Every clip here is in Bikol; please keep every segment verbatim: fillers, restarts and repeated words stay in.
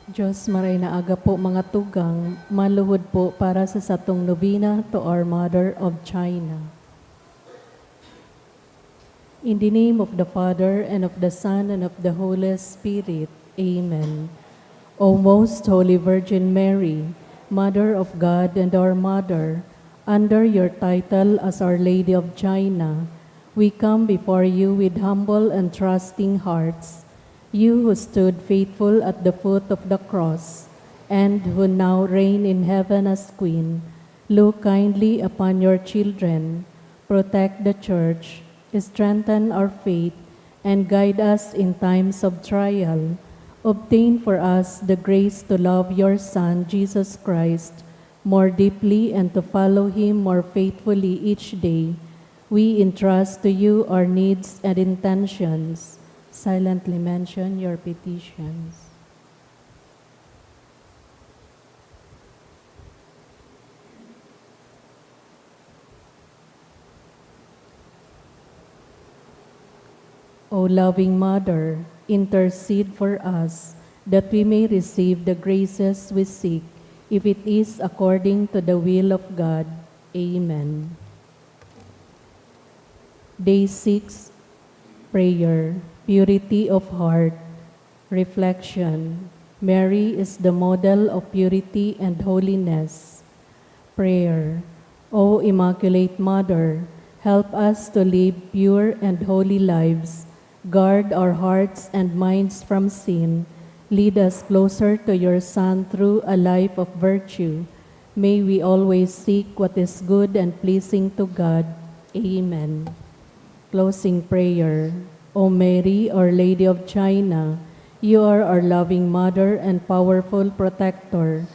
Diyos, maray na aga po, mga tugang, maluhod po para sa satong nobena to our Mother of China. In the name of the Father, and of the Son, and of the Holy Spirit. Amen. O most holy Virgin Mary, Mother of God and our Mother, under your title as Our Lady of China, we come before you with humble and trusting hearts. You who stood faithful at the foot of the cross, and who now reign in heaven as Queen, look kindly upon your children, protect the Church, strengthen our faith, and guide us in times of trial. Obtain for us the grace to love your Son, Jesus Christ, more deeply and to follow him more faithfully each day. We entrust to you our needs and intentions. Silently mention your petitions. O loving Mother, intercede for us that we may receive the graces we seek, if it is according to the will of God. Amen. Day six, prayer, purity of heart. Reflection. Mary is the model of purity and holiness. Prayer. O Immaculate Mother, help us to live pure and holy lives. Guard our hearts and minds from sin. Lead us closer to your Son through a life of virtue. May we always seek what is good and pleasing to God. Amen. Closing prayer. O Mary, Our Lady of China, you are our loving Mother and powerful protector.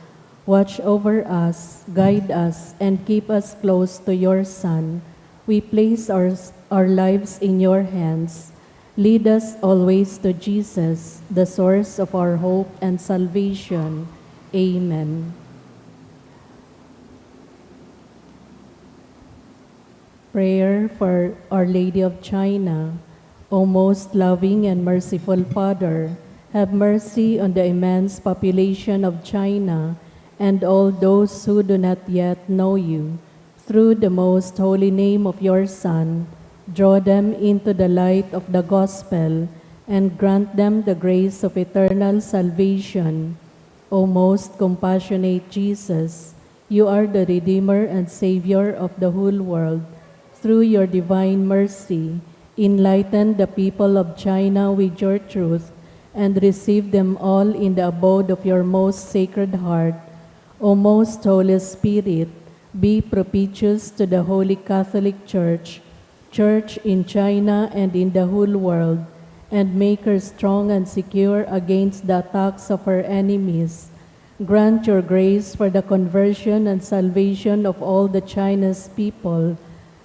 Watch over us, guide us, and keep us close to your Son. We place our, our lives in your hands. Lead us always to Jesus, the source of our hope and salvation. Amen. Prayer for Our Lady of China. O most loving and merciful Father, have mercy on the immense population of China and all those who do not yet know you. Through the most holy name of your Son, draw them into the light of the gospel and grant them the grace of eternal salvation. O most compassionate Jesus, you are the Redeemer and Savior of the whole world. Through your divine mercy, enlighten the people of China with your truth and receive them all in the abode of your most sacred heart. O most Holy Spirit, be propitious to the Holy Catholic Church, Church in China and in the whole world, and make her strong and secure against the attacks of her enemies. Grant your grace for the conversion and salvation of all the China's people.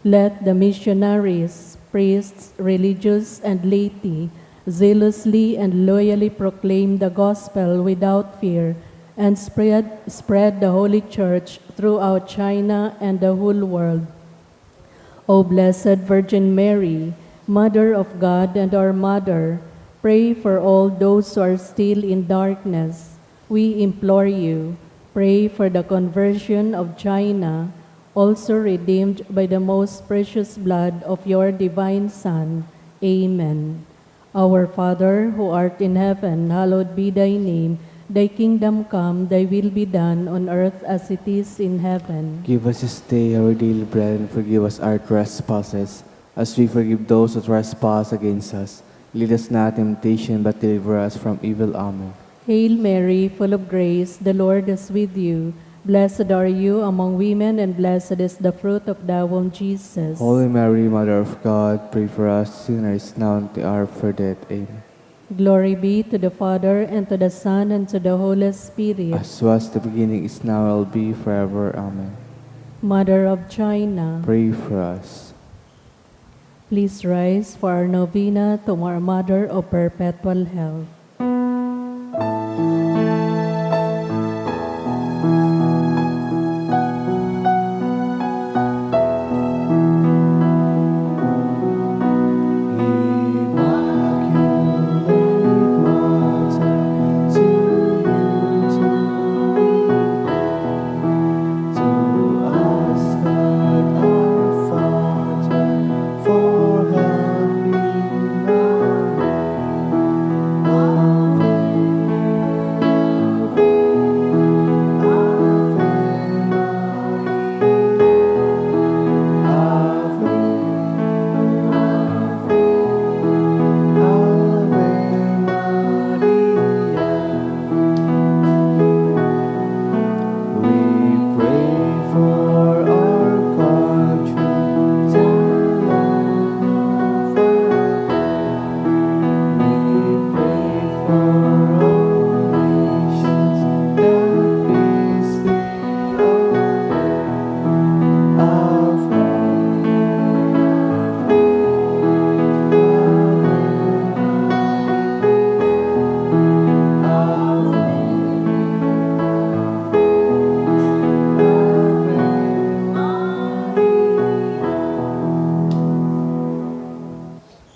Let the missionaries, priests, religious, and laity zealously and loyally proclaim the gospel without fear and spread, spread the Holy Church throughout China and the whole world. O Blessed Virgin Mary, Mother of God and our Mother, pray for all those who are still in darkness. We implore you, pray for the conversion of China, also redeemed by the most precious blood of your divine Son. Amen. Our Father, who art in heaven, hallowed be thy name. Thy kingdom come, thy will be done on earth as it is in heaven. Give us this day our daily bread, and forgive us our trespasses, as we forgive those who trespass against us. Lead us not in temptation, but deliver us from evil. Amen. Hail Mary, full of grace, the Lord is with you. Blessed are you among women, and blessed is the fruit of thy womb, Jesus. Holy Mary, Mother of God, pray for us sinners, now and at the hour of our death. Amen. Glory be to the Father, and to the Son, and to the Holy Spirit. As was the beginning, is now, will be forever. Amen. Mother of China, pray for us. Please rise for our novena to our Mother of Perpetual Help.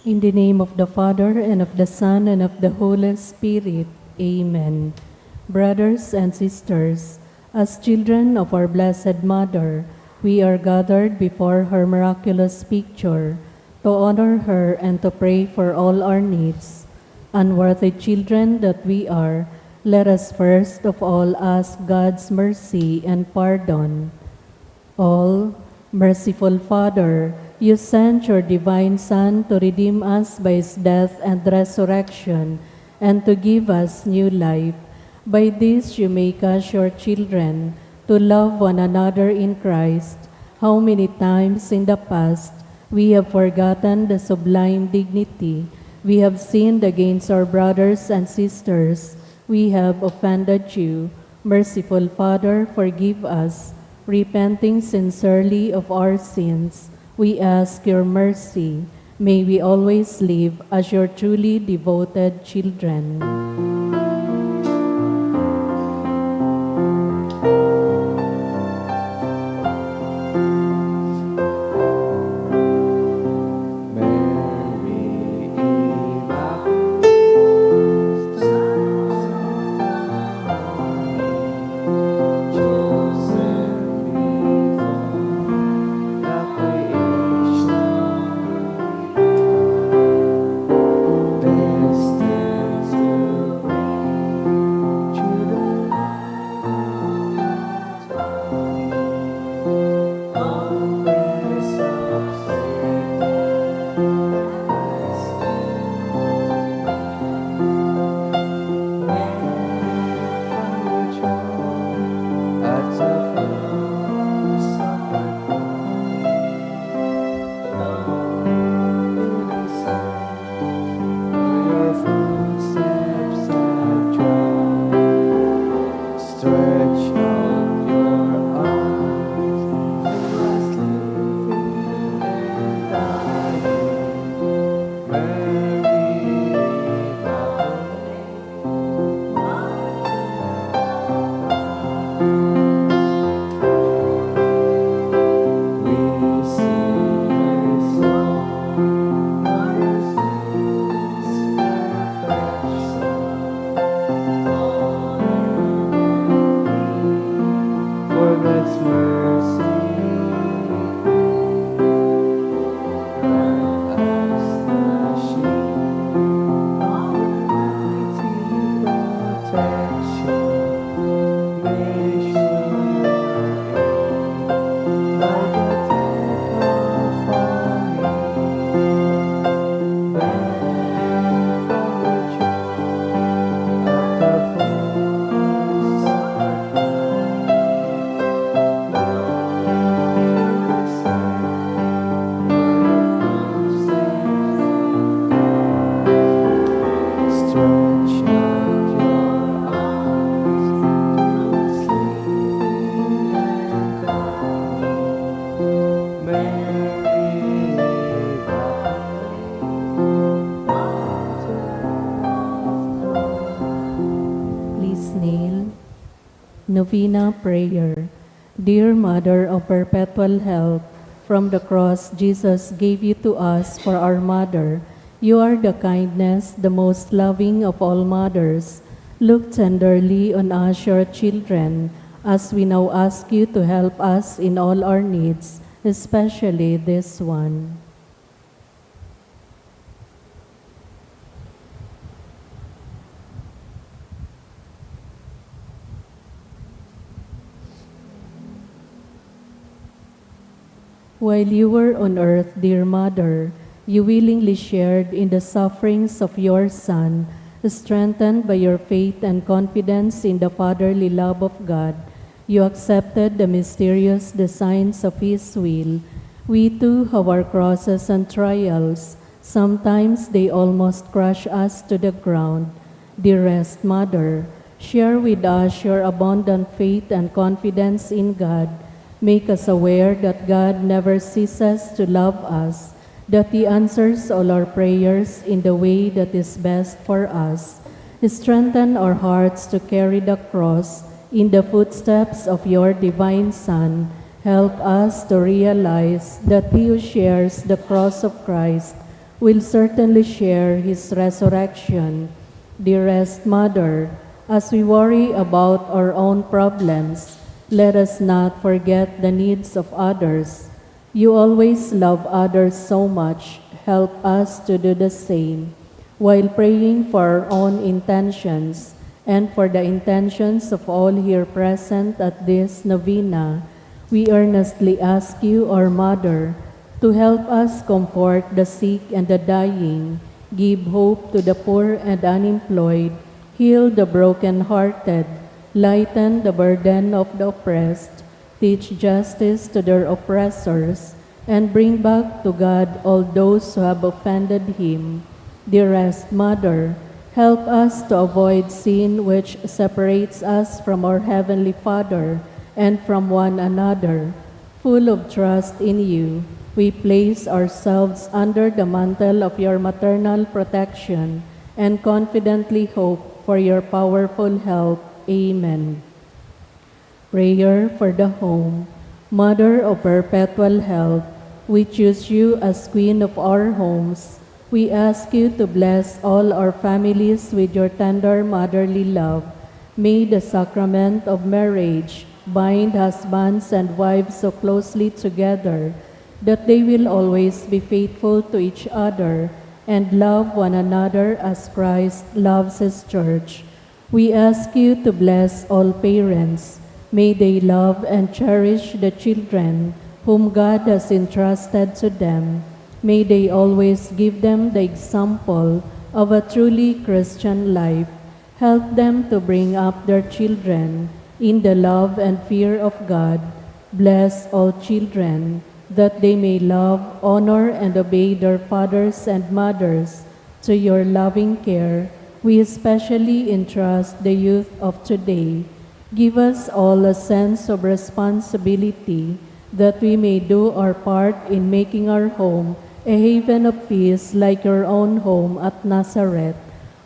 In the name of the Father, and of the Son, and of the Holy Spirit. Amen. Brothers and sisters, as children of our Blessed Mother, we are gathered before her miraculous picture to honor her and to pray for all our needs. Unworthy children that we are, let us first of all ask God's mercy and pardon. All merciful Father, you sent your divine Son to redeem us by his death and resurrection, and to give us new life. By this you make us your children, to love one another in Christ. How many times in the past we have forgotten the sublime dignity, we have sinned against our brothers and sisters, we have offended you. Merciful Father, forgive us. Repenting sincerely of our sins, we ask your mercy. May we always live as your truly devoted children. Please kneel. Novena Prayer. Dear Mother of Perpetual Help, from the cross Jesus gave you to us for our mother. You are the kindness, the most loving of all mothers. Look tenderly on us, your children, as we now ask you to help us in all our needs, especially this one. While you were on earth, dear Mother, you willingly shared in the sufferings of your Son. Strengthened by your faith and confidence in the fatherly love of God, you accepted the mysterious designs of His will. We too have our crosses and trials. Sometimes they almost crush us to the ground. Dearest Mother, share with us your abundant faith and confidence in God. Make us aware that God never ceases to love us, that He answers all our prayers in the way that is best for us. Strengthen our hearts to carry the cross in the footsteps of your divine Son. Help us to realize that he who shares the cross of Christ will certainly share his resurrection. Dearest Mother, as we worry about our own problems, let us not forget the needs of others. You always love others so much. Help us to do the same while praying for our own intentions and for the intentions of all here present at this novena. We earnestly ask you, our Mother, to help us comfort the sick and the dying, give hope to the poor and unemployed, heal the broken-hearted, lighten the burden of the oppressed, teach justice to their oppressors, and bring back to God all those who have offended Him. Dearest Mother, help us to avoid sin which separates us from our Heavenly Father and from one another. Full of trust in you, we place ourselves under the mantle of your maternal protection and confidently hope for your powerful help. Amen. Prayer for the home. Mother of perpetual help, we choose you as Queen of our homes. We ask you to bless all our families with your tender motherly love. May the sacrament of marriage bind husbands and wives so closely together that they will always be faithful to each other and love one another as Christ loves his church. We ask you to bless all parents. May they love and cherish the children whom God has entrusted to them. May they always give them the example of a truly Christian life. Help them to bring up their children in the love and fear of God. Bless all children, that they may love, honor, and obey their fathers and mothers. To your loving care, we especially entrust the youth of today. Give us all a sense of responsibility that we may do our part in making our home a haven of peace like your own home at Nazareth.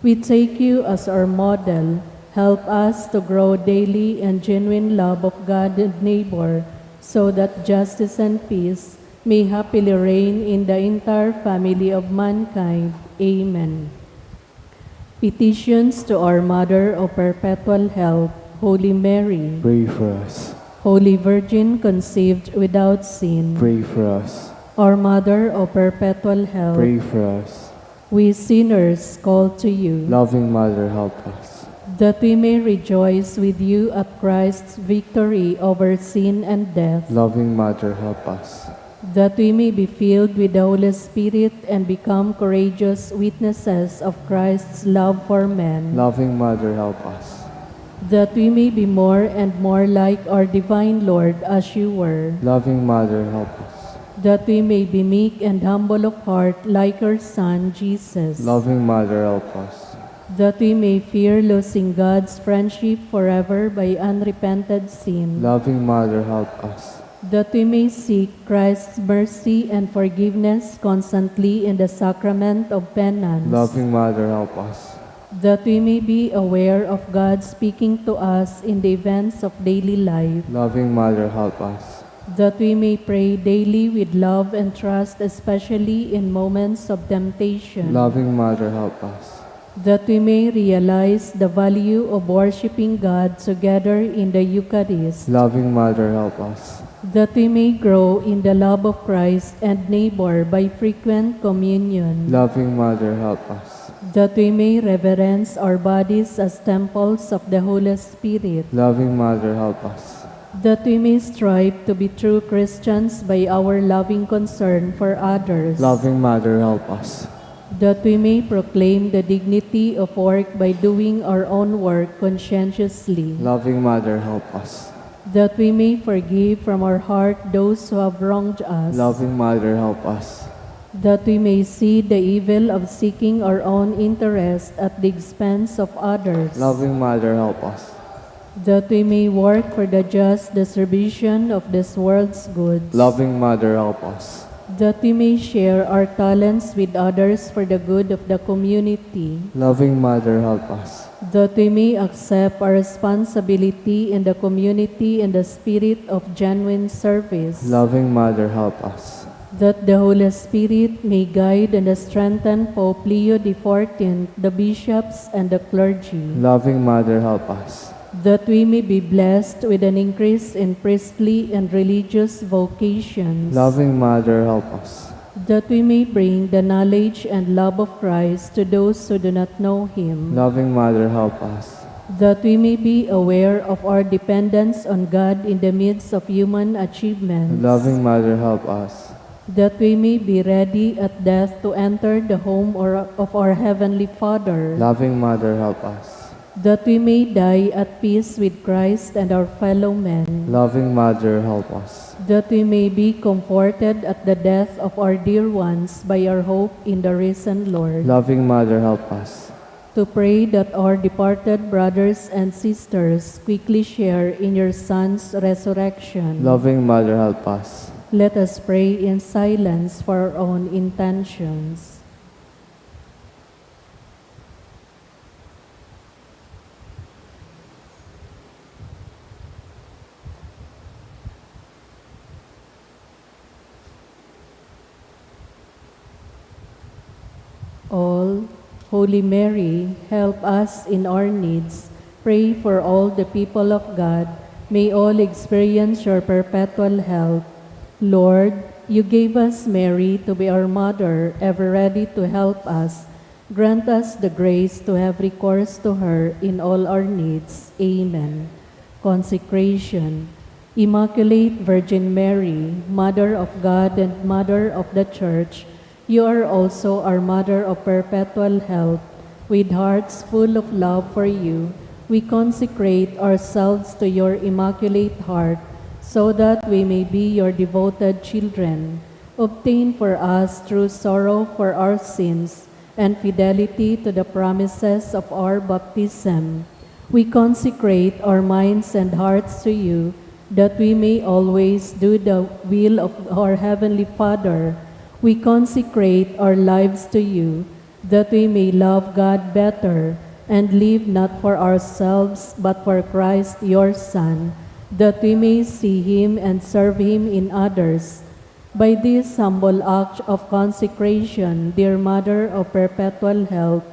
We take you as our model. Help us to grow daily in genuine love of God and neighbor, so that justice and peace may happily reign in the entire family of mankind. Amen. Petitions to our Mother of Perpetual Help, Holy Mary. Pray for us. Holy Virgin conceived without sin. Pray for us. Our Mother of Perpetual Help. Pray for us. We sinners call to you. Loving Mother, help us. That we may rejoice with you at Christ's victory over sin and death. Loving Mother, help us. That we may be filled with the Holy Spirit and become courageous witnesses of Christ's love for men. Loving Mother, help us. That we may be more and more like our divine Lord as you were. Loving Mother, help us. That we may be meek and humble of heart like your Son, Jesus. Loving Mother, help us. That we may fear losing God's friendship forever by unrepented sin. Loving Mother, help us. That we may seek Christ's mercy and forgiveness constantly in the sacrament of penance. Loving Mother, help us. That we may be aware of God speaking to us in the events of daily life. Loving Mother, help us. That we may pray daily with love and trust, especially in moments of temptation. Loving Mother, help us. That we may realize the value of worshiping God together in the Eucharist. Loving Mother, help us. That we may grow in the love of Christ and neighbor by frequent communion. Loving Mother, help us. That we may reverence our bodies as temples of the Holy Spirit. Loving Mother, help us. That we may strive to be true Christians by our loving concern for others. Loving Mother, help us. That we may proclaim the dignity of work by doing our own work conscientiously. Loving Mother, help us. That we may forgive from our heart those who have wronged us. Loving Mother, help us. That we may see the evil of seeking our own interest at the expense of others. Loving Mother, help us. That we may work for the just distribution of this world's goods. Loving Mother, help us. That we may share our talents with others for the good of the community. Loving Mother, help us. That we may accept our responsibility in the community in the spirit of genuine service. Loving Mother, help us. That the Holy Spirit may guide and strengthen Pope Leo the fourteenth, the bishops, and the clergy. Loving Mother, help us. That we may be blessed with an increase in priestly and religious vocations. Loving Mother, help us. That we may bring the knowledge and love of Christ to those who do not know Him. Loving Mother, help us. That we may be aware of our dependence on God in the midst of human achievements. Loving Mother, help us. That we may be ready at death to enter the home or, of our Heavenly Father. Loving Mother, help us. That we may die at peace with Christ and our fellow men. Loving Mother, help us. That we may be comforted at the death of our dear ones by our hope in the risen Lord. Loving Mother, help us. To pray that our departed brothers and sisters quickly share in your Son's resurrection. Loving Mother, help us. Let us pray in silence for our own intentions. All, Holy Mary, help us in our needs. Pray for all the people of God. May all experience your perpetual help. Lord, you gave us Mary to be our mother, ever ready to help us. Grant us the grace to have recourse to her in all our needs. Amen. Consecration. Immaculate Virgin Mary, Mother of God and Mother of the Church, you are also our Mother of Perpetual Help. With hearts full of love for you, we consecrate ourselves to your Immaculate Heart so that we may be your devoted children. Obtain for us true sorrow for our sins and fidelity to the promises of our baptism. We consecrate our minds and hearts to you, that we may always do the will of our Heavenly Father. We consecrate our lives to you, that we may love God better and live not for ourselves, but for Christ, your Son, that we may see Him and serve Him in others. By this humble act of consecration, dear Mother of Perpetual Help,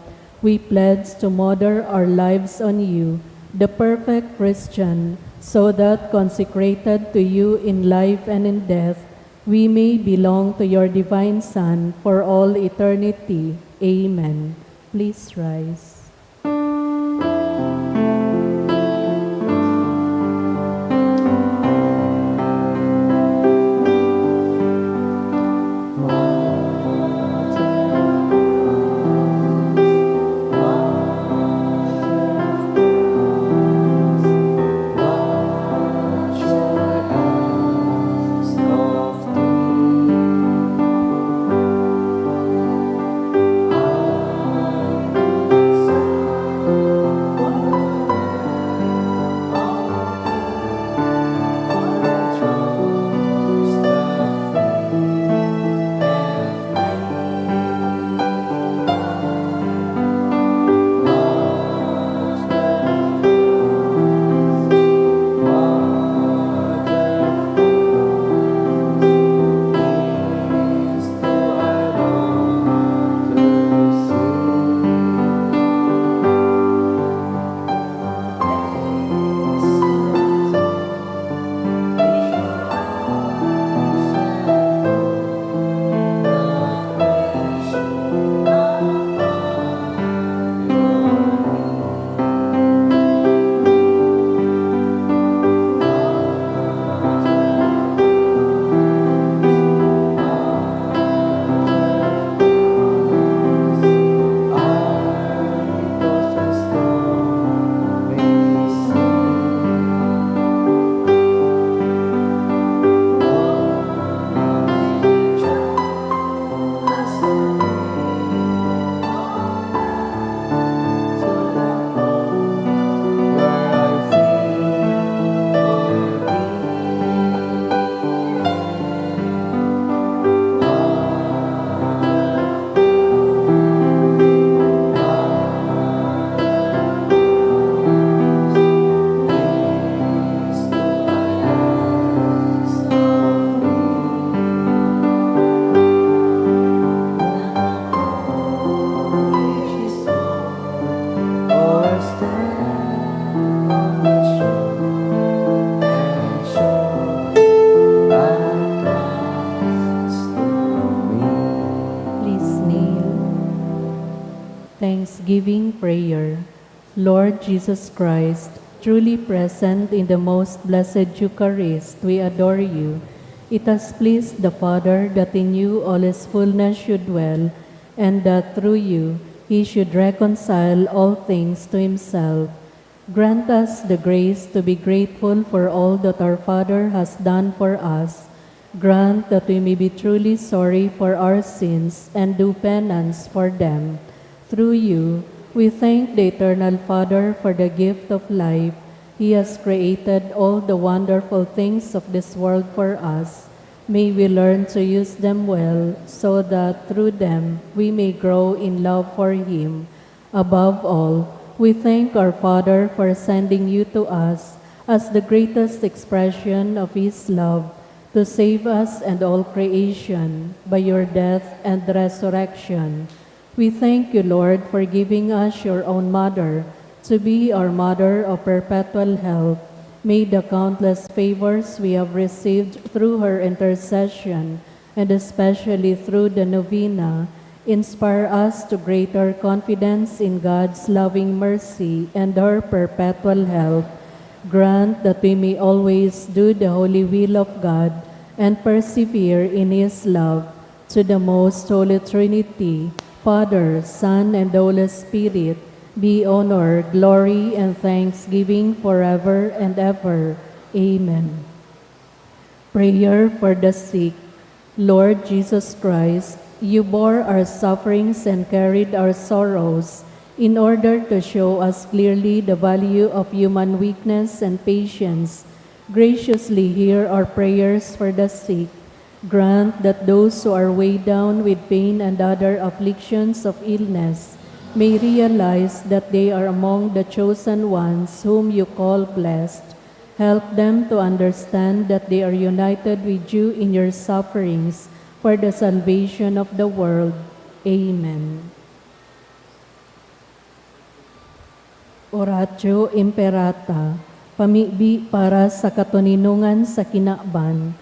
we pledge to model our lives on you, the perfect Christian, so that, consecrated to you in life and in death, we may belong to your divine Son for all eternity. Amen. Please rise. Lord Jesus Christ, truly present in the most blessed Eucharist, we adore you. It has pleased the Father that in you all his fullness should dwell, and that through you he should reconcile all things to himself. Grant us the grace to be grateful for all that our Father has done for us. Grant that we may be truly sorry for our sins and do penance for them. Through you, we thank the Eternal Father for the gift of life. He has created all the wonderful things of this world for us. May we learn to use them well, so that through them we may grow in love for Him. Above all, we thank our Father for sending you to us as the greatest expression of His love, to save us and all creation by your death and resurrection. We thank you, Lord, for giving us your own Mother to be our Mother of Perpetual Help. May the countless favors we have received through her intercession, and especially through the novena, inspire us to greater confidence in God's loving mercy and her perpetual help. Grant that we may always do the holy will of God and persevere in His love. To the most holy Trinity, Father, Son, and Holy Spirit, be honor, glory, and thanksgiving forever and ever. Amen. Prayer for the sick. Lord Jesus Christ, you bore our sufferings and carried our sorrows in order to show us clearly the value of human weakness and patience. Graciously hear our prayers for the sick. Grant that those who are weighed down with pain and other afflictions of illness may realize that they are among the chosen ones whom you call blessed. Help them to understand that they are united with you in your sufferings for the salvation of the world. Amen. Oratio Imperata, pamibi para sa katoninongan sa kinaban.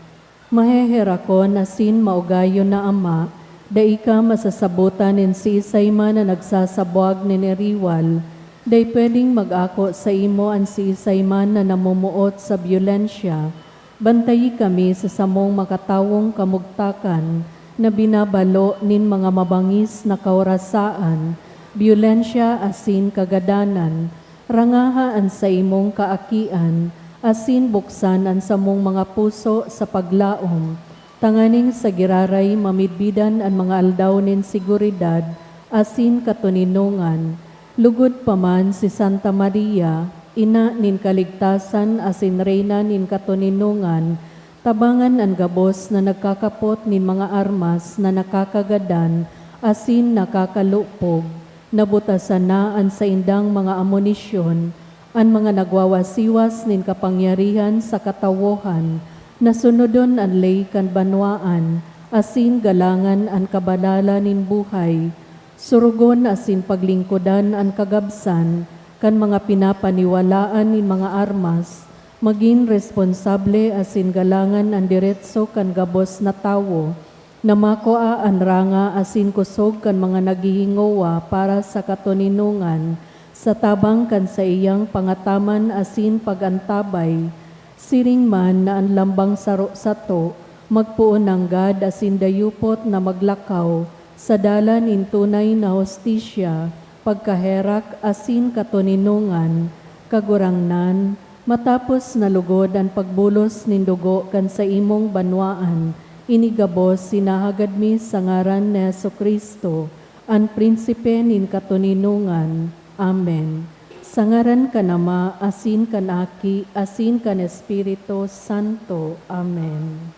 Maheherakon asin maugayon na Ama, dai ka masasabotan nin siisay man na nagsasabwag nin iriwal. Dai pwedeng mag-ako saimo an siisay man na namumuot sa byolensya. Bantayi kami sa samong makatawong kamugtakan na binabalo nin mga mabangis na kaorasaan, byolensya asin kagadanan. Rangaha an saimong kaakian, asin buksan an samong mga puso sa paglaom, tanganing sa giraray mamidbidan an mga aldaw nin seguridad asin katoninongan. Lugod pa man si Santa Maria, ina nin kaligtasan asin reyna nin katoninongan, tabangan an gabos na nagkakapot nin mga armas na nakakagadan asin nakakalupog. Nabutasan na an saindang mga amunisyon, an mga nagwawasiwas nin kapangyarihan sa katawohan, na sunodon an ley kan banwaan, asin galangan an kabanalan nin buhay. Surugon asin paglingkodan an kagabsan kan mga pinapaniwalaan nin mga armas, magin responsable asin galangan an deretso kan gabos na tawo, na makua an ranga asin kosog kan mga naghihingowa para sa katoninongan, sa tabang kan saiyang pangataman asin pag-antabay. Siring man na an lambang saro sato magpoon nanggad asin dayupot na maglakaw sa dalan nin tunay na hustisya, pagkaherak asin katoninongan. Kagurangnan, matapos na lugod an pagbulos nin dugo kan saimong banwaan, ini gabos hinahagad mi sa ngaran ni Jesu-Cristo, an Prinsipe nin katoninongan. Amen. Sa ngaran kan Ama, asin kan Aki, asin kan Espiritu Santo. Amen.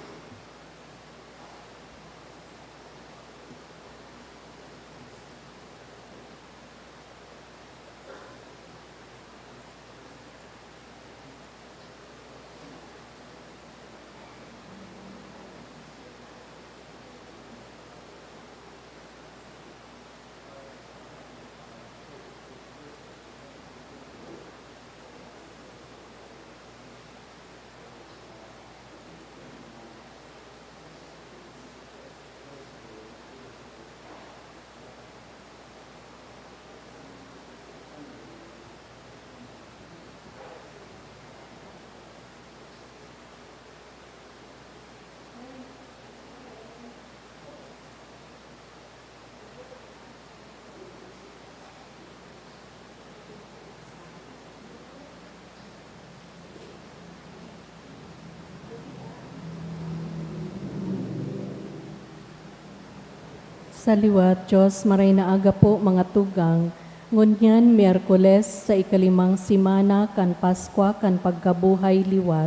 Sa liwat, Diyos, maray na aga po, mga tugang. Ngunyan, Miyerkules, sa ikalimang semana kan Paskwa kan pagkabuhay liwat.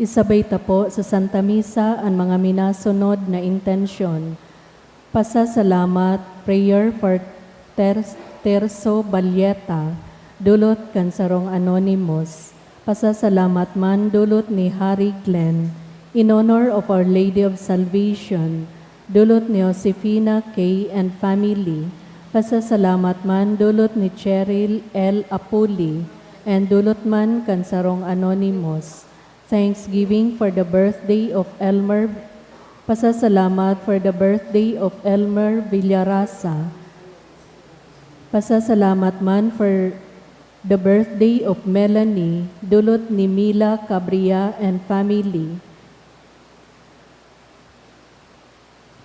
Isabay ta po sa Santa Misa an mga minasunod na intensyon. Pasasalamat, prayer for Ter-, Terso Balieta, dulot kan sarong anonymous. Pasasalamat man dulot ni Harry Glenn, in honor of Our Lady of Salvation, dulot ni Josefina K and family. Pasasalamat man dulot ni Cheryl L Apuli, and dulot man kan sarong anonymous. Thanksgiving for the birthday of Elmer. Pasasalamat for the birthday of Elmer Villarasa. Pasasalamat man for the birthday of Melanie, dulot ni Mila Cabria and family.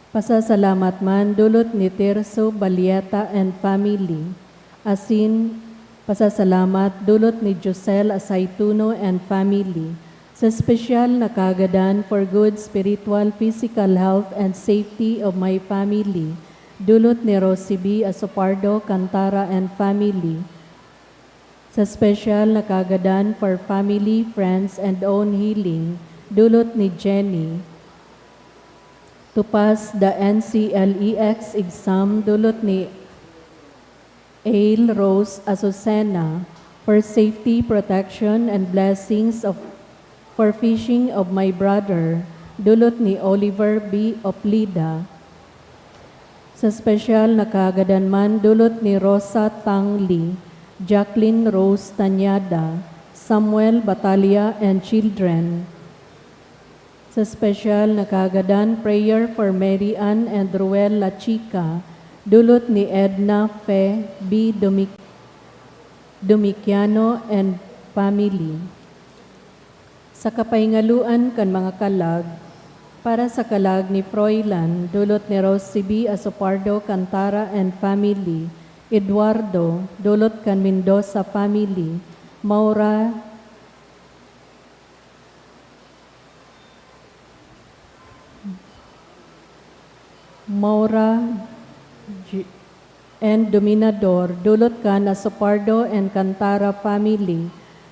Pasasalamat man dulot ni Tirso Balieta and family. Asin, pasasalamat dulot ni Josel Asaituno and family. Sa espesyal na kagadan for good spiritual, physical health and safety of my family, dulot ni Rosie B Asopardo Cantara and family. Sa espesyal na kagadan for family, friends, and own healing, dulot ni Jenny. To pass the N C L E X exam, dulot ni Ale Rose Azucena. For safety, protection, and blessings of for fishing of my brother, dulot ni Oliver B Oplida. Sa espesyal na kagadan man, dulot ni Rosa Tangli, Jacqueline Rose Tañada, Samuel Batalla and children. Sa espesyal na kagadan, prayer for Mary Ann and Ruel Lachica, dulot ni Edna Fe B Domic-, Domiciano and family. Sa kapahingaloan kan mga kalag, para sa kalag ni Froilan, dulot ni Rosie B Asopardo Cantara and family, Eduardo, dulot kan Mendoza family, Maura, Maura J-, and Dominador, dulot kan Asopardo and Cantara family.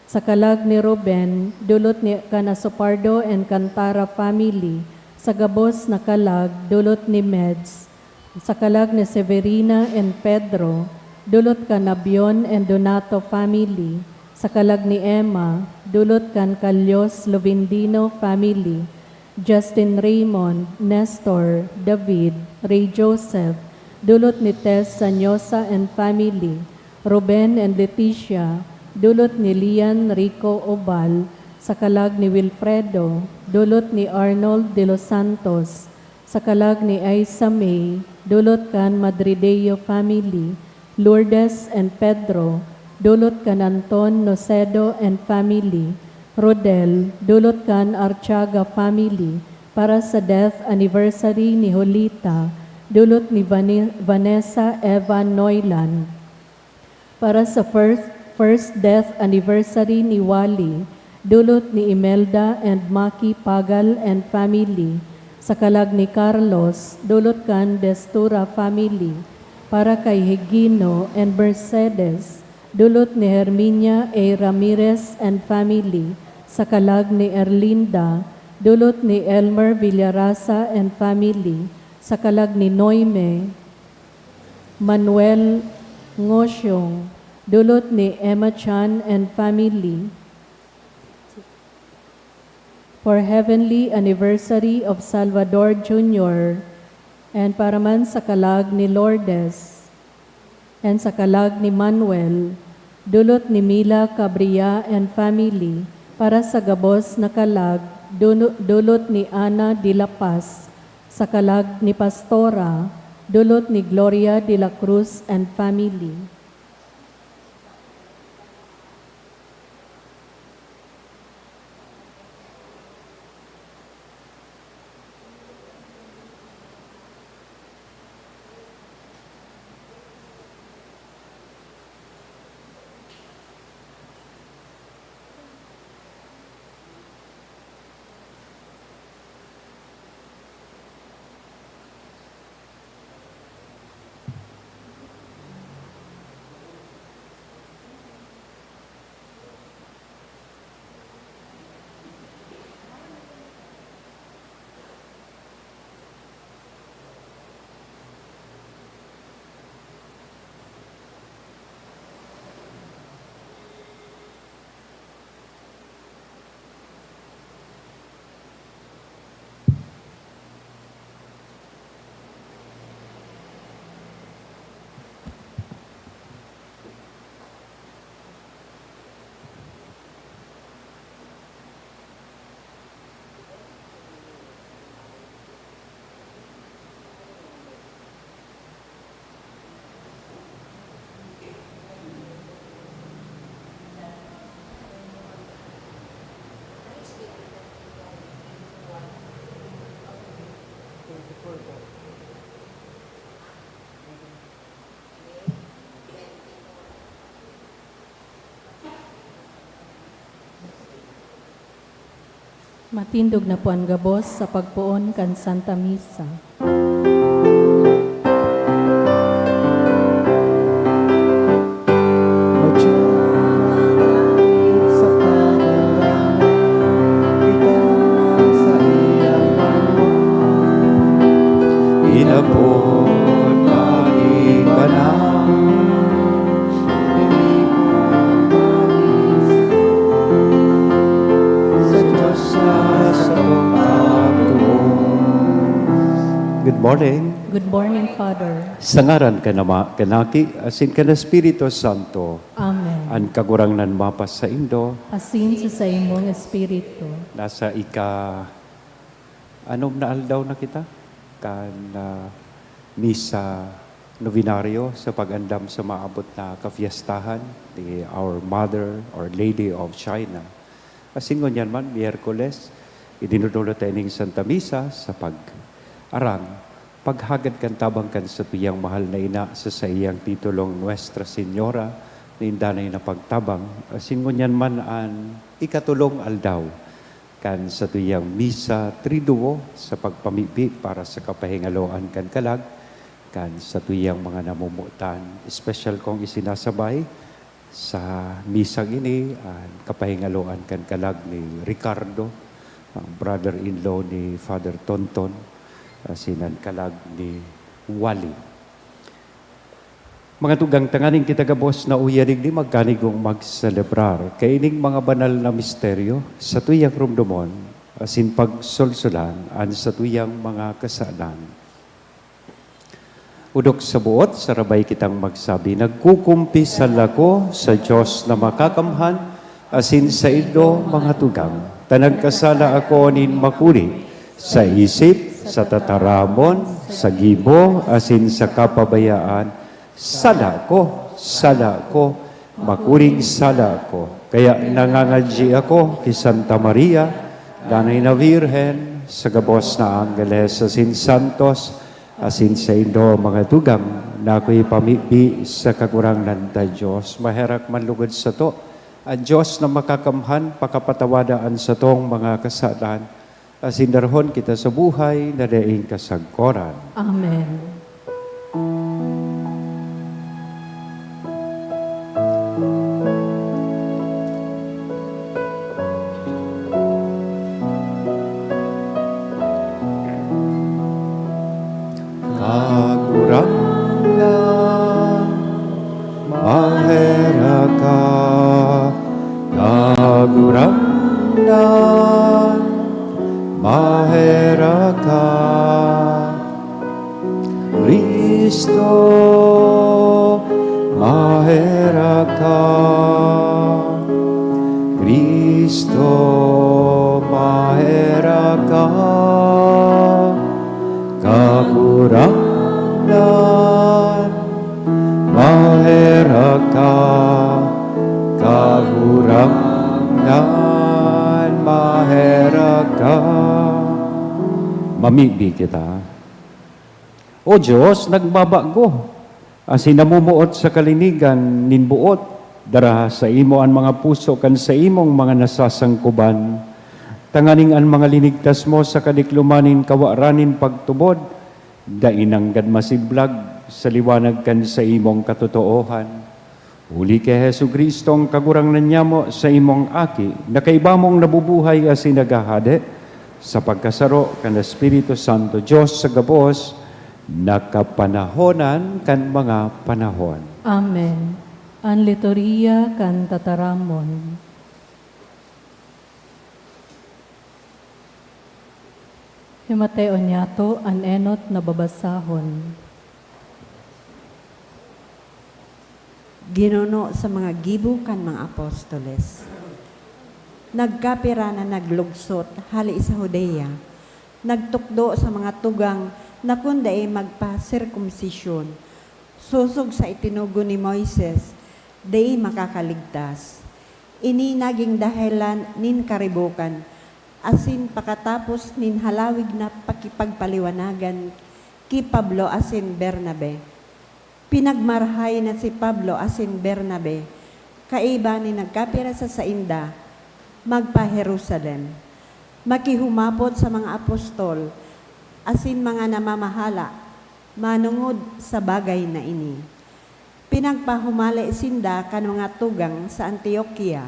Sa kalag ni Ruben, dulot ni, kan Asopardo and Cantara family. Sa gabos na kalag, dulot ni Meds. Sa kalag ni Severina and Pedro, dulot kan Abion and Donato family. Sa kalag ni Emma, dulot kan Calyos Lovendino family. Justin Raymond, Nestor, David, Ray Joseph, dulot ni Tess Sanyosa and family, Ruben and Leticia, dulot ni Lian Rico Obal, sa kalag ni Wilfredo, dulot ni Arnold de los Santos, sa kalag ni Aisa May, dulot kan Madrideo family, Lourdes and Pedro, dulot kan Anton Nocedo and family, Rodel, dulot kan Artiaga family, para sa death anniversary ni Julita, dulot ni Vane-, Vanessa Eva Noylan. Para sa first, first death anniversary ni Wally, dulot ni Imelda and Maki Pagal and family. Sa kalag ni Carlos, dulot kan Destura family. Para kay Higino and Mercedes, dulot ni Herminia A Ramirez and family. Sa kalag ni Erlinda, dulot ni Elmer Villarasa and family. Sa kalag ni Noime, Manuel Ngosyong, dulot ni Emma Chan and family. For heavenly anniversary of Salvador Junior, and para man sa kalag ni Lourdes, and sa kalag ni Manuel, dulot ni Mila Cabria and family, para sa gabos na kalag, dunu-, dulot ni Ana de la Paz, sa kalag ni Pastora, dulot ni Gloria de la Cruz and family. Matindog na po an gabos sa pagpoon kan Santa Misa. Inapod maging banal. Good morning. Good morning, Father. Sa ngaran kan Ama, kan Aki, asin kan Espiritu Santo. Amen. An Kagurangnan mapasaindo. Asin sa saimong espiritu. Nasa ika anom na aldaw na kita kan, ah, misa novenario sa pag-andam sa maabot na kafiestahan ni Our Mother, Our Lady of China. Asin ngunyan man, Miyerkules, idinudulot ta ining Santa Misa sa pag-arang, paghagad kan tabang kan satuyang mahal na ina sa saiyang titulong Nuestra Señora, na indanay na pagtabang. Asin ngunyan man an ikatolong aldaw kan satuyang Misa Triduo sa pagpamibi para sa kapahingaloan kan kalag kan satuyang mga namomotan. Espesyal kong isinasabay sa misang ini an kapahingaloan kan kalag ni Ricardo, ang brother-in-law ni Father Tonton, asin an kalag ni Wally. Mga tugang, tanganing kita gabos na uya digdi, magkanigong magselebrar kaining mga banal na misteryo, satuyang rumdomon asin pagsolsolan an satuyang mga kasalan. Odok sa buot, sarabay kitang magsabi, "Nagkukumpisal ako sa Dios na Makakamhan asin saindo, mga tugang, ta nagkasala ako nin makuri sa isip, sa tataramon, sa gibo, asin sa kapabayaan. Sala ko, sala ko, makuring sala ko." Kaya nangangadyi ako ki Santa Maria, Danay na Birhen, sa gabos na anggeles asin santos, asin saindo, mga tugang, na akoy pamibi sa Kagurangnan ta Dios. Maherak man lugod sato an Dios na Makakamhan pakapatawada an satong mga kasalan, asin darahon kita sa buhay na daing kasagkoran. Amen. Kagurangnan, maherak ka. Kagurangnan, maherak ka. Cristo, maherak ka. Cristo, maherak ka. Kagurangnan, maherak ka. Kagurangnan, maherak ka. Mamibi kita. O Dios, nagbabago, asin namumuot sa kalinigan nin boot, daraha saimo an mga puso kan saimong mga nasasangkoban, tanganing an mga linigtas mo sa kadikloman nin kawaran nin pagtubod, dai nanggad masiblag sa liwanag kan saimong katotoohan. Huli ki Jesu-Cristong Kagurangnan nyamo, saimong Aki, na kaiba mong nabubuhay asin naghahade sa pagkasaro kan Espiritu Santo, Dios sa gabos na kapanahonan kan mga panahon. Amen. An liturhiya kan tataramon. Himateon niyato an enot na babasahon. Ginuno sa mga gibo kan mga apostoles. Nagkapira na naglugsot hale sa Judea, nagtukdo sa mga tugang na kun dai magpa-sirkumsisyon, sosog sa itinugon ni Moises, dai makakaligtas. Ini nagin dahelan nin karibokan, asin pakatapos nin halawig na pakipagpaliwanagan ki Pablo asin Bernabe, pinagmarahay na si Pablo asin Bernabe, kaiba nin nagkapira sa sainda, magpa-Jerusalem. Makihumapot sa mga apostol asin mga namamahala manongod sa bagay na ini. Pinagpahumali sinda kan mga tugang sa Antioquia,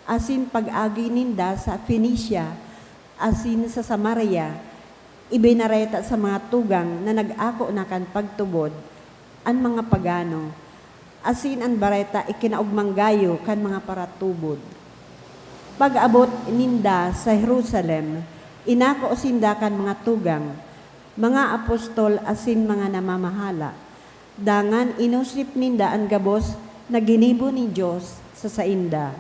asin pag-agi ninda sa Fenicia asin sa Samaria, ibinareta sa mga tugang na nag-ako na kan pagtubod an mga pagano, asin an bareta ikinaog manggayo kan mga paratubod. Pag-abot ninda sa Jerusalem, inako sinda kan mga tugang, mga apostol asin mga namamahala. Dangan inosip ninda an gabos na ginibo nin Dios sa sainda.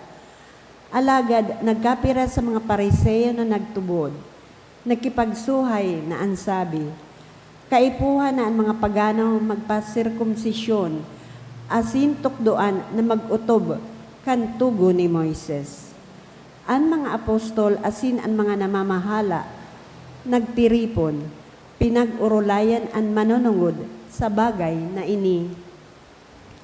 Alagad nagkapira sa mga Fariseo na nagtubod, nakipagsuhay na an sabi, "Kaipuhan na an mga pagano magpasirkumsisyon asin tukdoan na mag-otob kan togon ni Moises." An mga apostol asin an mga namamahala nagtiripon, pinag-orolayan an manonongod sa bagay na ini.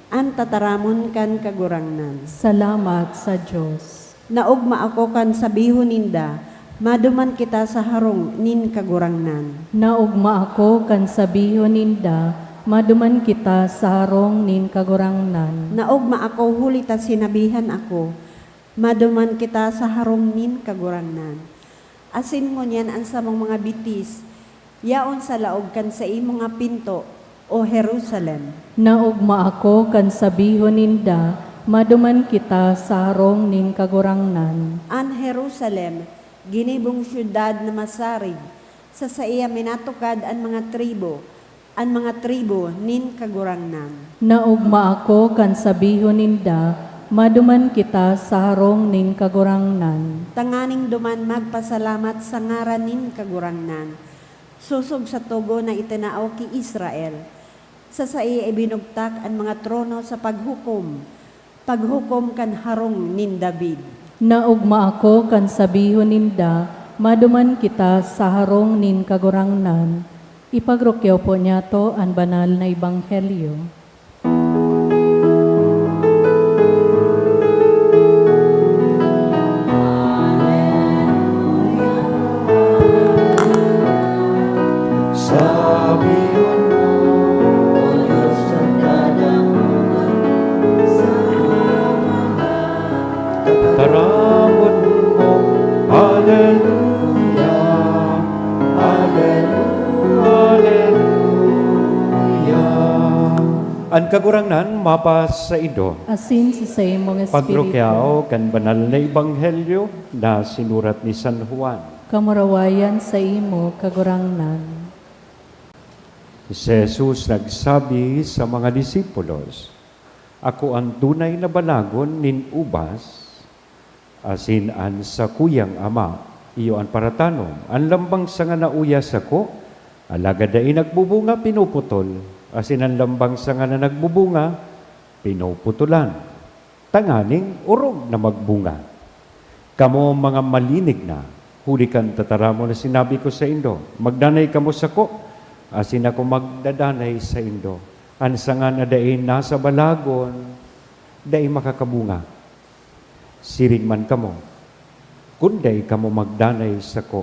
An tataramon kan Kagurangnan. Salamat sa Dios. Naogma ako kan sabihon ninda, "Maduman kita sa harong nin Kagurangnan." Naogma ako kan sabihon ninda, "Maduman kita sa harong nin Kagurangnan." Naogma ako huli ta sinabihan ako, "Maduman kita sa harong nin Kagurangnan." Asin ngunyan an samong mga bitis yaon sa laog kan saimo nga pinto, O Jerusalem. Naogma ako kan sabihon ninda, "Maduman kita sa harong nin Kagurangnan." An Jerusalem, ginibong syudad na masarig, sa saiya minatukad an mga tribu, an mga tribu nin Kagurangnan. Naogma ako kan sabihon ninda, "Maduman kita sa harong nin Kagurangnan." Tanganing duman magpasalamat sa ngaran nin Kagurangnan, sosog sa togon na itinao ki Israel. Sa saiya ibinugtak an mga trono sa paghukom, paghukom kan harong nin David. Naogma ako kan sabihon ninda, "Maduman kita sa harong nin Kagurangnan." Ipagrukyaw po niyato an banal na ebanghelyo. Sabihon mo, O Dios, ang kadangog sa mga tataramon mo. Aleluya, aleluya, aleluya. An Kagurangnan mapasaindo. Asin sa saimong espiritu. Pagrukyaw kan banal na ebanghelyo na sinurat ni San Juan. Kamurawayan saimo, Kagurangnan. Si Jesus nagsabi sa mga disipulos, "Ako an tunay na balagon nin ubas, asin an sakuyang Ama, iyo an paratanom. An lambang sanga na uya sako, alagad dai nagbubunga, pinuputol, asin an lambang sanga na nagbubunga, pinuputolan, tanganing orog na magbunga. Kamo mga malinig na, huli kan tataramon na sinabi ko saindo, magdanay kamo sako, asin ako magdadanay saindo. An sanga na dai nasa balagon, dai makakabunga. Siring man kamo, kun dai kamo magdanay sako.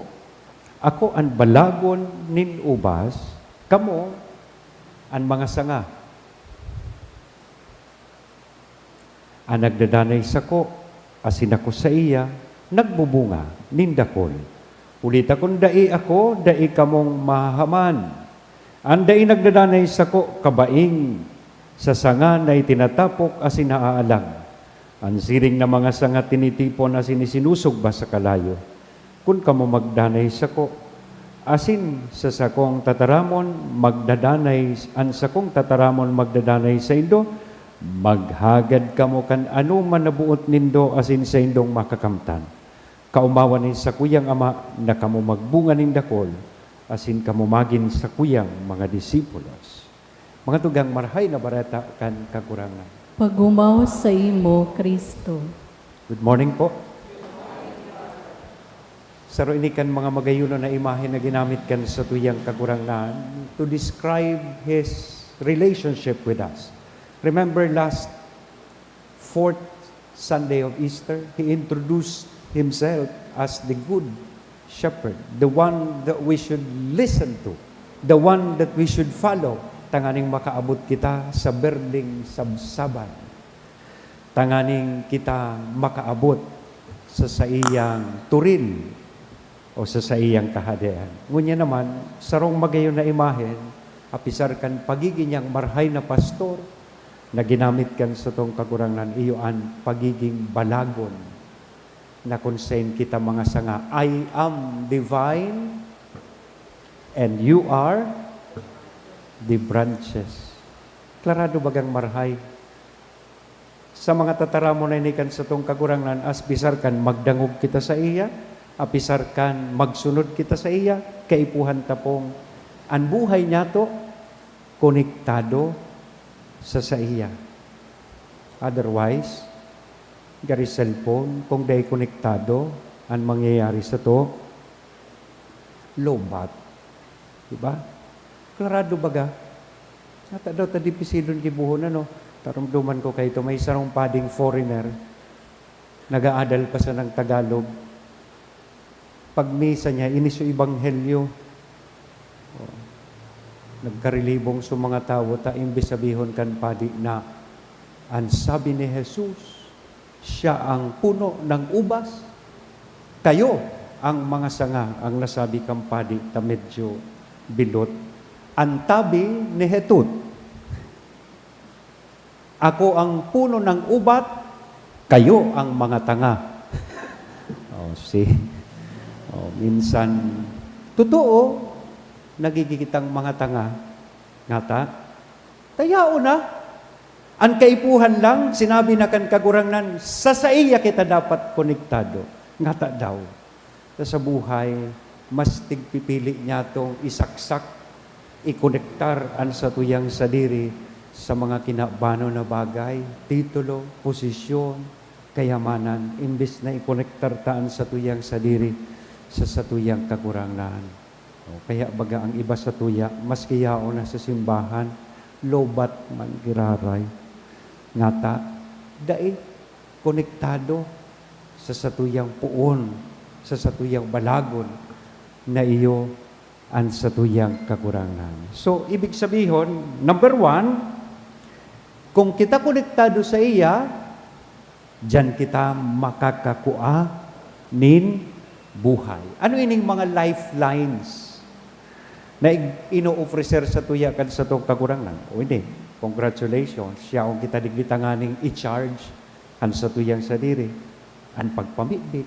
Ako an balagon nin ubas, kamo an mga sanga. An nagdadanay sako, asin ako saiya, nagbubunga nin dakul. Huli ta kun dai ako, dai kamong mahahaman. An dai nagdadanay sako, kabaing sa sanga na itinatapok asin naaalang. An siring na mga sanga tinitipon asin isinusugba sa kalayo. Kun kamo magdanay sako, asin sa sakong tataramon magdadanay, an sakong tataramon magdadanay saindo, maghagad kamo kan anoman na boot nindo asin saindong makakamtan. Kaomawan nin sakuyang Ama na kamo magbunga nin dakul, asin kamo magin sakuyang mga disipulos. Mga tugang, Marahay na Bareta kan Kagurangnan. Pag-omaw saimo, Cristo. Good morning po. Saro ini kan mga magayonon na imahe na ginamit kan satuyang Kagurangnan to describe His relationship with us. Remember last fourth Sunday of Easter, He introduced Himself as the Good shepherd, the one that we should listen to, the one that we should follow, tanganing makaabot kita sa berdeng sabsaban, tanganing kita makaabot sa saiyang turil o sa saiyang kahadean. Ngunyan naman, sarong magayon na imahen, apisar kan pagigin niyang marhay na pastor na ginamit kan satong Kagurangnan, iyo an pagiging balagon na kun saen kita mga sanga. "I am the vine, and you are the branches." Klarado bagang marhay? Sa mga tataramon na ini kan satong Kagurangnan, apisar kan magdangog kita saiya, apisar kan magsunod kita saiya, kaipuhan ta pong an buhay niyato konektado sa saiya. Otherwise, gari cellphone, kung dai konektado, an mangyayari sato, lobat. Di ba? Klarado baga? Nata daw ta dipisilon gibohon, ano? Tarumduman ko kaito, may sarong pading foreigner, nag-aadal pa sanang Tagalog. Pagmisa niya, ini su ebanghelyo. Oh. Nagkarilibong su mga tawo ta imbes sabihon kan padi na, "An sabi ni Jesus, siya ang puno ng ubas, kayo ang mga sanga," ang nasabi kan padi ta medyo bilot. An tabi ni Hetud, "Ako ang puno ng ubat, kayo ang mga tanga." Oh, see? Oh, minsan, totoo, nagiging kitang mga tanga. Ngata, tayaon na. An kaipuhan lang, sinabi na kan Kagurangnan, sa saiya kita dapat konektado. Ngata daw. Ta sa buhay, mas tigpipili niyatong isaksak, ikonektar an satuyang sadiri sa mga kinabanon na bagay, titulo, posisyon, kayamanan, imbes na ikonektar ta an satuyang sadiri sa satuyang Kagurangnan. O, kaya baga ang iba satuya, maski yaon na sa simbahan, lobat man giraray. Ngata, dai konektado sa satuyang poon, sa satuyang balagon na iyo an satuyang Kagurangnan. So, ibig sabihon, number one, kung kita konektado sa iya, diyan kita makakakua nin buhay. Ano ining mga lifelines na ig-, ino-ofrecer satuya kan satong Kagurangnan? O ini, congratulations, siya ang kita digdi tanganing i-charge an satuyang sadiri, an pagpamibi,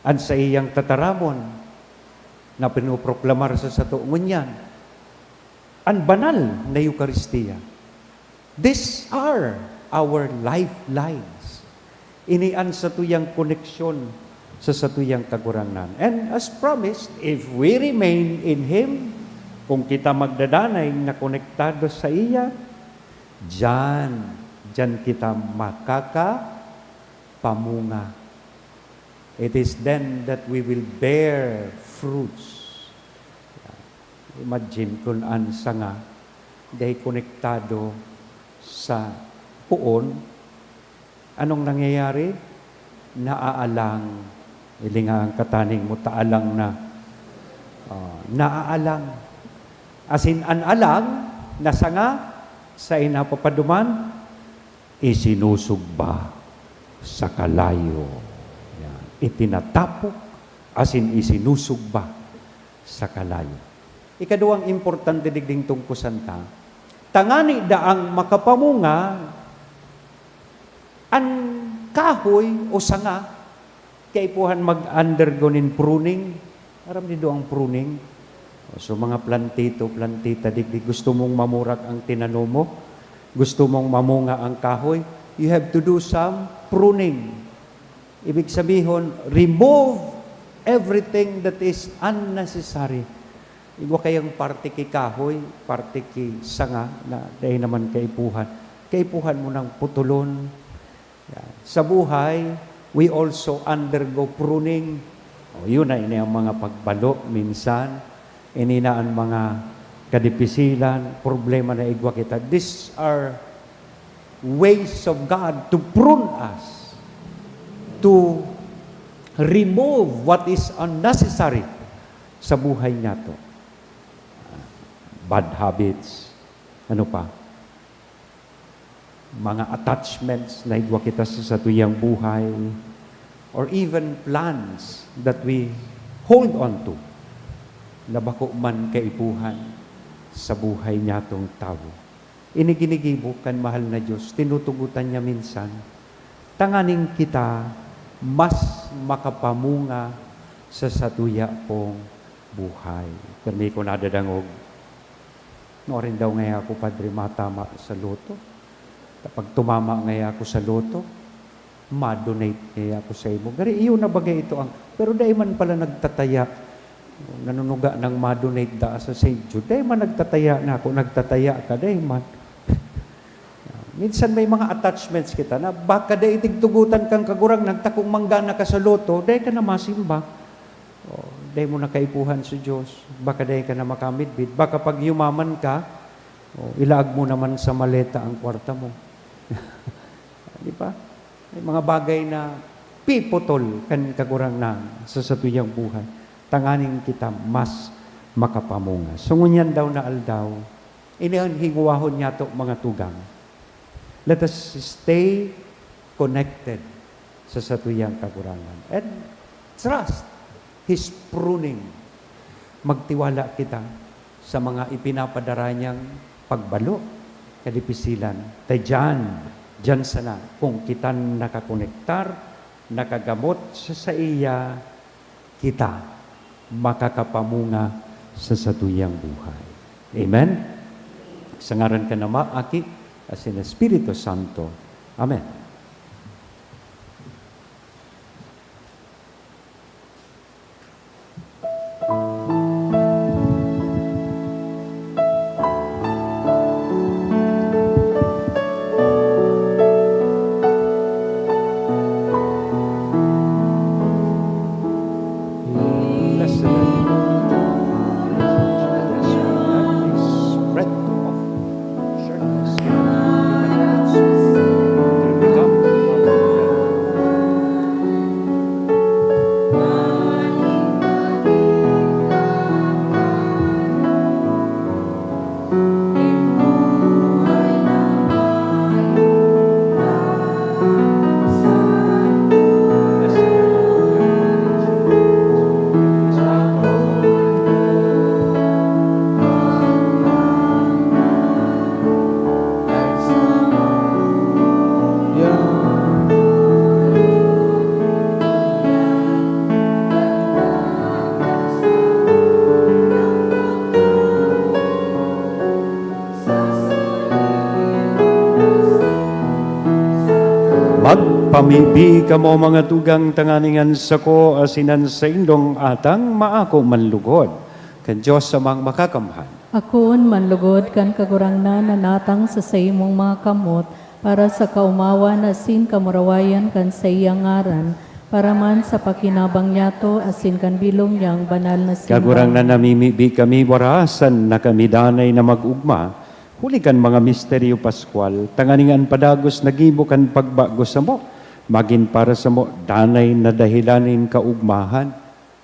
an saiyang tataramon na pinoproklamar sa sato ngunyan, an banal na Eukaristia. These are our lifelines. Ini an satuyang koneksyon sa satuyang Kagurangnan. And as promised, if we remain in Him, kung kita magdadanay na konektado sa Iya, diyan, diyan kita makakapamunga. It is then that we will bear fruits. Imagine kun an sanga dai konektado sa poon, anong nangyayari? Naaalang. Hilinga an kataning mo ta alang na. Ah, naaalang. Asin an alang na sanga, saen napapaduman, isinusugba sa kalayo. Yan. Itinatapok asin isinusugba sa kalayo. Ikaduwang importante digding tungkosan ta, tangani daang makapamunga, an kahoy o sanga kaipuhan mag-undergo nin pruning. Aram nindo ang pruning? So, mga plantito, plantita, digdi gusto mong mamurak ang tinanom mo, gusto mong mamunga ang kahoy, you have to do some pruning. Ibig sabihon, remove everything that is unnecessary. Igwa kayang parte ki kahoy, parte ki sanga na dai naman kaipuhan. Kaipuhan mo nang putulon. Yan. Sa buhay, we also undergo pruning. O, yun na, ini ang mga pagbalo minsan. Ini na ang mga kadipisilan, problema na igwa kita. These are ways of God to prune us, to Remove what is unnecessary sa buhay niyato. Bad habits, ano pa? Mga attachments na igwa kita sa satuyang buhay, or even plans that we hold on to na bako man kaipuhan sa buhay niyatong tawo. Ini ginigibo kan mahal na Dios, tinutugotan niya minsan, tanganing kita mas makapamunga sa satuya pong buhay. Permi ko nadadangog, "Nuarin daw ngaya ako, Padre, matama sa loto? Kapag tumama ngaya ako sa loto, ma-donate ngaya ako sa imo." Gari, iyo na bagay ito ang, pero dai man pala nagtataya. Nanunuga nang ma-donate daa sa Saint Jude. Dai man nagtataya na ako, nagtataya ka, dai man. Minsan may mga attachments kita na baka dai tigtugotan kang Kagurangnan, ta kung manggana ka sa loto, dai ka na masimba. O, dai mo na kaipuhan sa Dios. Baka dai ka na makamidbid. Baka pag yumaman ka, o, ilaag mo naman sa maleta ang kwarta mo. Di ba? May mga bagay na piputol kan Kagurangnan sa satuyang buhay, tanganing kita mas makapamunga. So, ngunyan daw na aldaw, ini an hingwahon niyato, mga tugang. Let us stay connected sa satuyang Kagurangnan and trust His pruning. Magtiwala kita sa mga ipinapadara niyang pagbalo, kadipisilan. Ta diyan, diyan sana, kung kita nakakonektar, nakagamot sa saiya, kita makakapamunga sa satuyang buhay. Amen? Sa ngaran kan Ama, Aki, asin Espiritu Santo. Amen. Magpamibi kamo, mga tugang, tanganing an sako asin an saindong atang maako man lugod kan Dios Amang Makakamhan. Akoon man lugod kan Kagurangnan an atang sa saimong mga kamot, para sa kaomawan asin kamurawayan kan saiyang ngaran, para man sa pakinabang niyato asin kan bilog niyang banal na simbahan. Kagurangnan, namimibi kami, warasan na kami danay na mag-ugma, huli kan mga misteryo paskwal, tanganing an padagos na gibo kan pagbago samo, magin para samo danay na dahelan nin kaugmahan,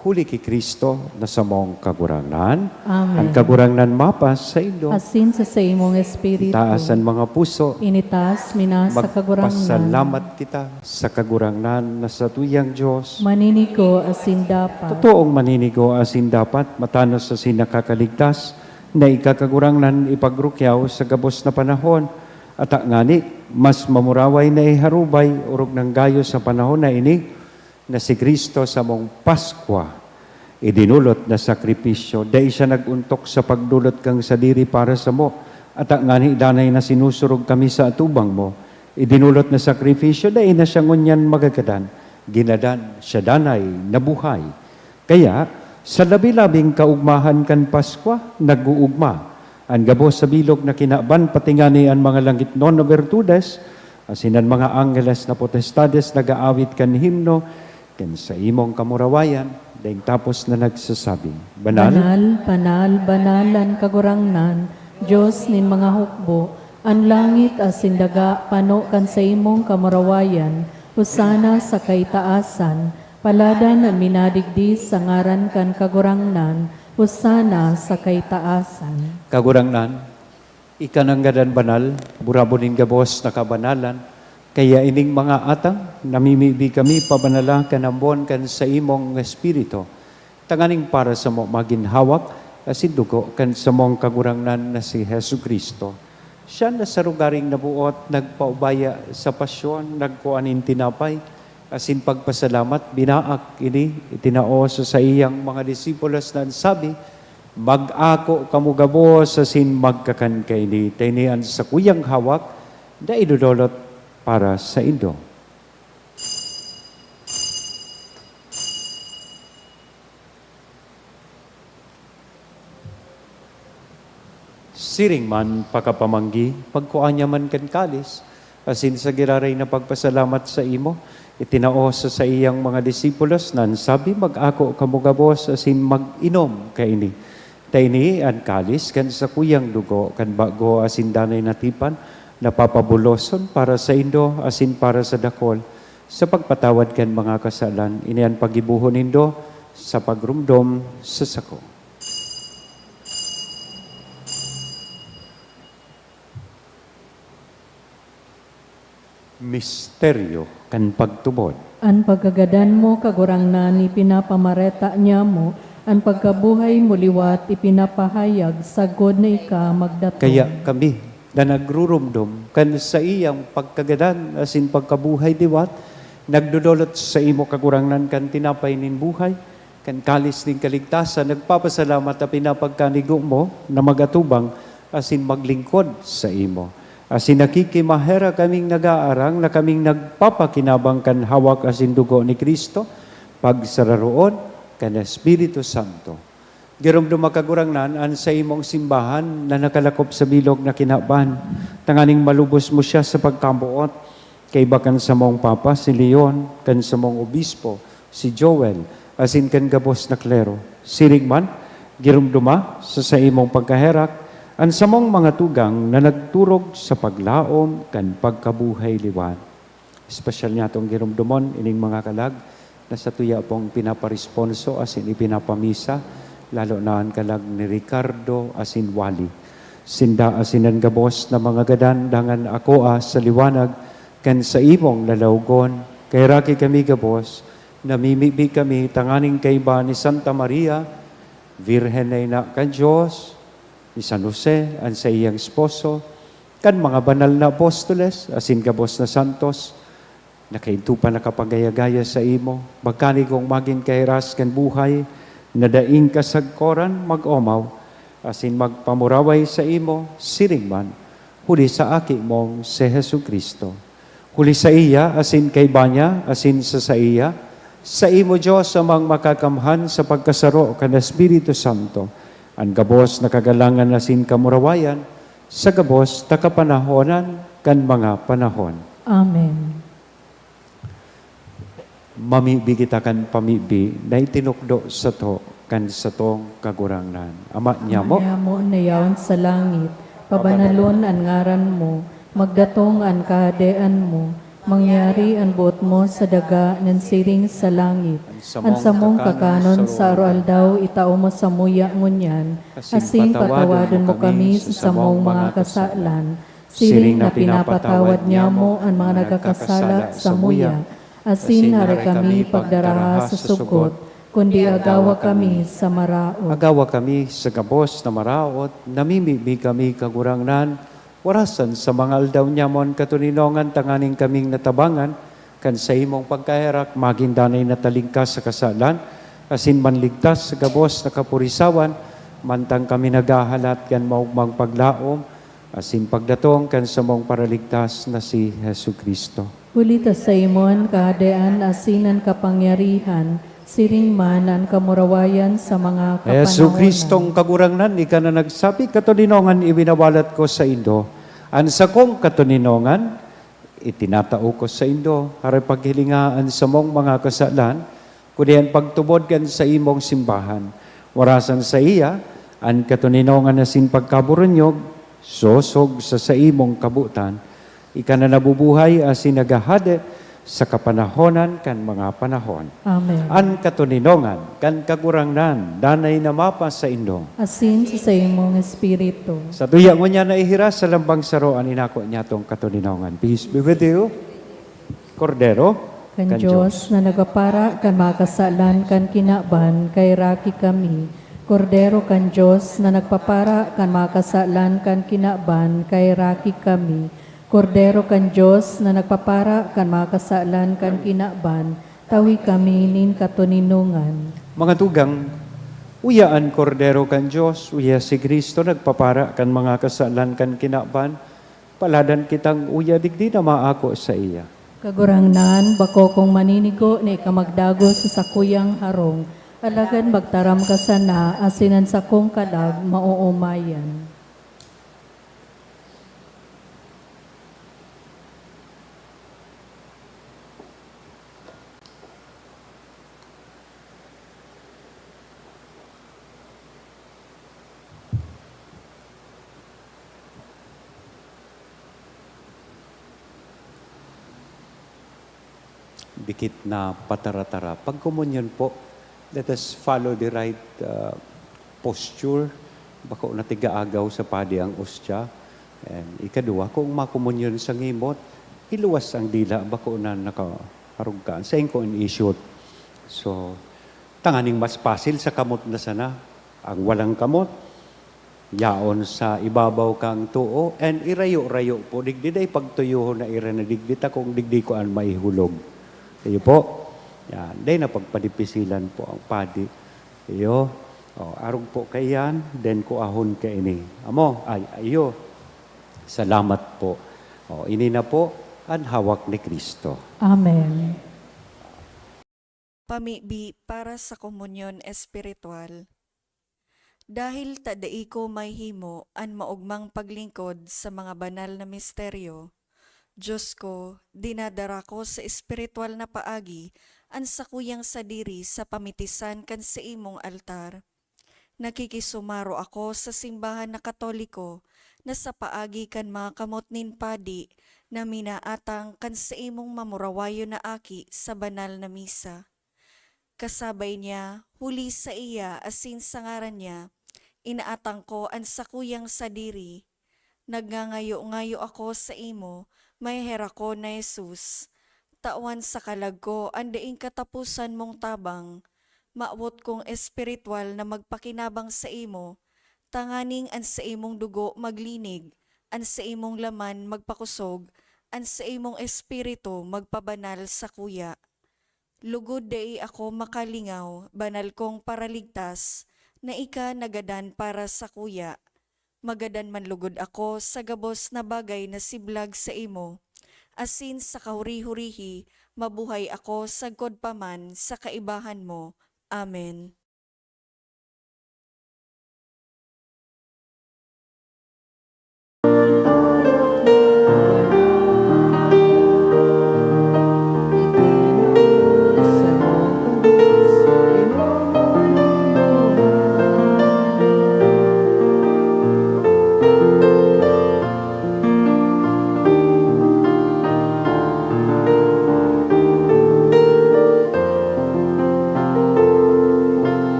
huli ki Cristo na samong Kagurangnan. Amen. An Kagurangnan mapasaindo. Asin sa saimong espiritu. Itaas an mga puso. Initaas mi na sa Kagurangnan. Magpasalamat kita sa Kagurangnan na satuyang Dios. Maninigo asin dapat. Totoong maninigo asin dapat, matanos asin nakakaligtas, na ika, Kagurangnan, ipagrukyaw sa gabos na panahon. Ata ngani, mas mamuraway na iharubay, orog nang gayo sa panahon na ini, na si Cristo samong Paskwa, idinolot na sakripisyo. Dai siya nag-ontok sa pagdolot kan sadiri para samo, ata ngani danay na sinusurog kami sa atubang mo. Idinolot na sakripisyo, dai na siya ngunyan magagadan. Ginadan siya danay na buhay. Kaya, sa labi-labing kaugmahan kan Paskwa, nag-uugma an gabos sa bilog na kinaban, pati ngani an mga langitnon na bertudes, asin an mga angheles na potestades nag-aawit kan himno kan saimong kamurawayan, daing tapos na nagsasabi, "Banal, banal, banal an Kagurangnan, Dios nin mga hukbo, an langit asin daga pano kan saimong kamurawayan. Hosana sa kaitaasan, Paladan an minadigdi sa ngaran kan Kagurangnan, Hosanna sa kaitaasan. Kagurangnan, ika nanggad an banal, burabon nin gabos na kabanalan, kaya ining mga atang, namimibi kami pabanala kan ambon kan saimong Espiritu, tanganing para samo magin hawak asin dugo kan samong Kagurangnan na si Jesu-Cristo. Siya na sa rogaring naboot, nagpaubaya sa pasyon, nagkua nin tinapay, asin pagpasalamat, binaak ini, itinao sa saiyang mga disipulos na an sabi, "Mag-ako kamo gabos asin magkakan kaini, ta ini an sakuyang hawak na idodolot para saindo." Siring man, pakapamanggi, pagkua niya man kan kalis, asin sa giraray na pagpasalamat saimo, itinao sa saiyang mga disipulos na an sabi, "Mag-ako kamo gabos asin mag-inom kaini. Ta ini an kalis kan sakuyang dugo kan bago asin danay na tipan, na papabuloson para saindo asin para sa dakol, sa pagpatawad kan mga kasalan. Ini an paggibohon nindo sa pagromdom sa sako." Misteryo kan pagtubod. An pagkagadan mo, Kagurangnan, ipinapamareta niamo, an pagkabuhay mo liwat ipinapahayag sagkod na ika magdatong. Kaya kami na nagruromdom kan saiyang pagkagadan asin pagkabuhay liwat, nagdodolot saimo, Kagurangnan, kan tinapay nin buhay, kan kalis nin kaligtasan, nagpapasalamat ta pinapagkanigo mo na mag-atubang asin maglingkod saimo. Asin nakikimaherak kaming nag-aarang na kaming nagpapakinabang kan hawak asin dugo ni Cristo, pagsararoon kan Espiritu Santo. Giromdoma, Kagurangnan, an saimong simbahan na nakalakop sa bilog na kinaban, tanganing malubos mo siya sa pagkamoot, kaiba kan samong Papa, si Leon, kan samong Obispo, si Joel, asin kan gabos na klero. Siring man, giromdoma sa saimong pagkaherak an samong mga tugang na nagturog sa paglaom kan pagkabuhay liwat. Espesyal niyatong giromdomon ining mga kalag na satuya pong pinaparesponso asin ipinapamisa, lalo na an kalag ni Ricardo asin Wally. Sinda asin an gabos na mga gadan dangan akoa sa liwanag kan saimong lalawgon. Kaheraki kami gabos, namimibi kami tanganing kaiba ni Santa Maria, Birhen na Ina kan Dios, ni San Jose, an saiyang esposo, kan mga banal na apostoles, asin gabos na santos, na kaidto pa nakapagaya-gaya saimo, magkanigong magin kahiras kan buhay na daing kasagkoran, mag-omaw, asin magpamuraway saimo, siring man, huli sa Aki mong si Jesu-Cristo. Huli saiya, asin kaiba niya, asin sa saiya, saimo, Dios, Amang Makakamhan, sa pagkasaro kan Espiritu Santo, an gabos na kagalangan asin kamurawayan, sa gabos na kapanahonan kan mga panahon. Amen. Mamibi kita kan pamibi na itinukdo sato kan satong Kagurangnan. Ama niamo, Ama niamo na yaon sa langit, pabanalon an ngaran mo, magdatong an kahadean mo, mangyari an boot mo sa daga nin siring sa langit. An samong kakanon sa aroaldaw itao mo samuya ngunyan, asin patawadon mo kami sa samong mga kasalan, siring na pinapatawad niamo an mga nagkakasala samuya, asin hare kami pagdaraha sa sugot, kundi agawa kami sa maraot. Agawa kami sa gabos na maraot, namimibi kami, Kagurangnan, warasan sa mga aldaw niamo an katoninongan tanganing kaming natabangan kan saimong pagkaherak, magin danay na talingkas sa kasalan, asin manligtas sa gabos na kapurisawan, mantang kami naghahalat kan maogmang paglaom, asin pagdatong kan samong Paraligtas na si Jesu-Cristo. Huli ta saimo an kahadean asin an kapangyarihan, siring man an kamurawayan sa mga kapanahonan. Jesu-Cristong Kagurangnan, ika na nagsabi, "Katoninongan iwinawalat ko saindo, an sakong katoninongan itinatao ko saindo." Hare, paghilinga an samong mga kasalan, kundi an pagtubod kan saimong simbahan. Warasan saiya an katoninongan asin pagkaburunyog, sosog sa saimong kabotan. Ika na nabubuhay asin naghahade Sa kapanahonan kan mga panahon. Amen. An katoninongan kan Kagurangnan danay na mapasaindo. Asin sa saimong espiritu. Sa tuya ngunyan na ihiras sa lambang saro an inako niyatong katoninongan. Peace be with you. Kordero kan Dios na nagpapara kan mga kasalan kan kinaban, kaheraki kami. Kordero kan Dios na nagpapara kan mga kasalan kan kinaban, kaheraki kami. Kordero kan Dios na nagpapara kan mga kasalan kan kinaban, tawi kami nin katoninongan. Mga tugang, uya an Kordero kan Dios, uya si Cristo nagpapara kan mga kasalan kan kinaban, paladan kitang uya digdi na maako saiya. Kagurangnan, bako kong maninigo na ika magdagos sa sakuyang harong, alagad magtaram ka sana asin an sakong kalag maoomayan. Dikit na patara-tara. Pagkomunyon po, let us follow the right, ah, posture. Bako na tigaagaw sa padi ang ostya. And ikaduwa, kung makomunyon sa ngimot, iluwas ang dila, bako na nakaharog ka. Sa inko in-issue. So, tanganing mas pasil sa kamot na sana. Ang walang kamot, yaon sa ibabaw kang too, and irayo-rayo po, digdi dai pagtuyuhon na ira na digdi ta kung digdi ko an maihulog. Iyo po. Yan. Dai na pagpadipisilan po ang padi. Iyo. O, arog po kaiyan, then kuahon kaini. Amo, ay, iyo. Salamat po. O, ini na po an hawak ni Cristo. Amen. Pamibi para sa komunyon espiritual. Dahil ta dai ko mahimo an maogmang paglingkod sa mga banal na misteryo, Dios ko, dinadara ko sa espiritual na paagi an sakuyang sadiri sa pamitisan kan saimong altar. Nakikisumaro ako sa simbahan na Katoliko na sa paagi kan mga kamot nin padi na minaatang kan saimong mamurawayon na aki sa banal na misa. Kasabay niya, huli saiya asin sa ngaran niya, inaatang ko an sakuyang sadiri. Nagngangayo-ngayo ako saimo, maheherak ko na Jesus. Tawan sa kalag ko an daing kataposan mong tabang. Mawot kong espirituwal na magpakinabang saimo, tanganing an saimong dugo maglinig, an saimong laman magpakosog, an saimong espiritu magpabanal sakuya. Lugod dai ako makalingaw, banal kong Paraligtas, na ika nagadan para sakuya. Magadan man lugod ako sa gabos na bagay na siblag saimo, asin sa kahuri-hurihi mabuhay ako sagkod pa man sa kaibahan mo. Amen.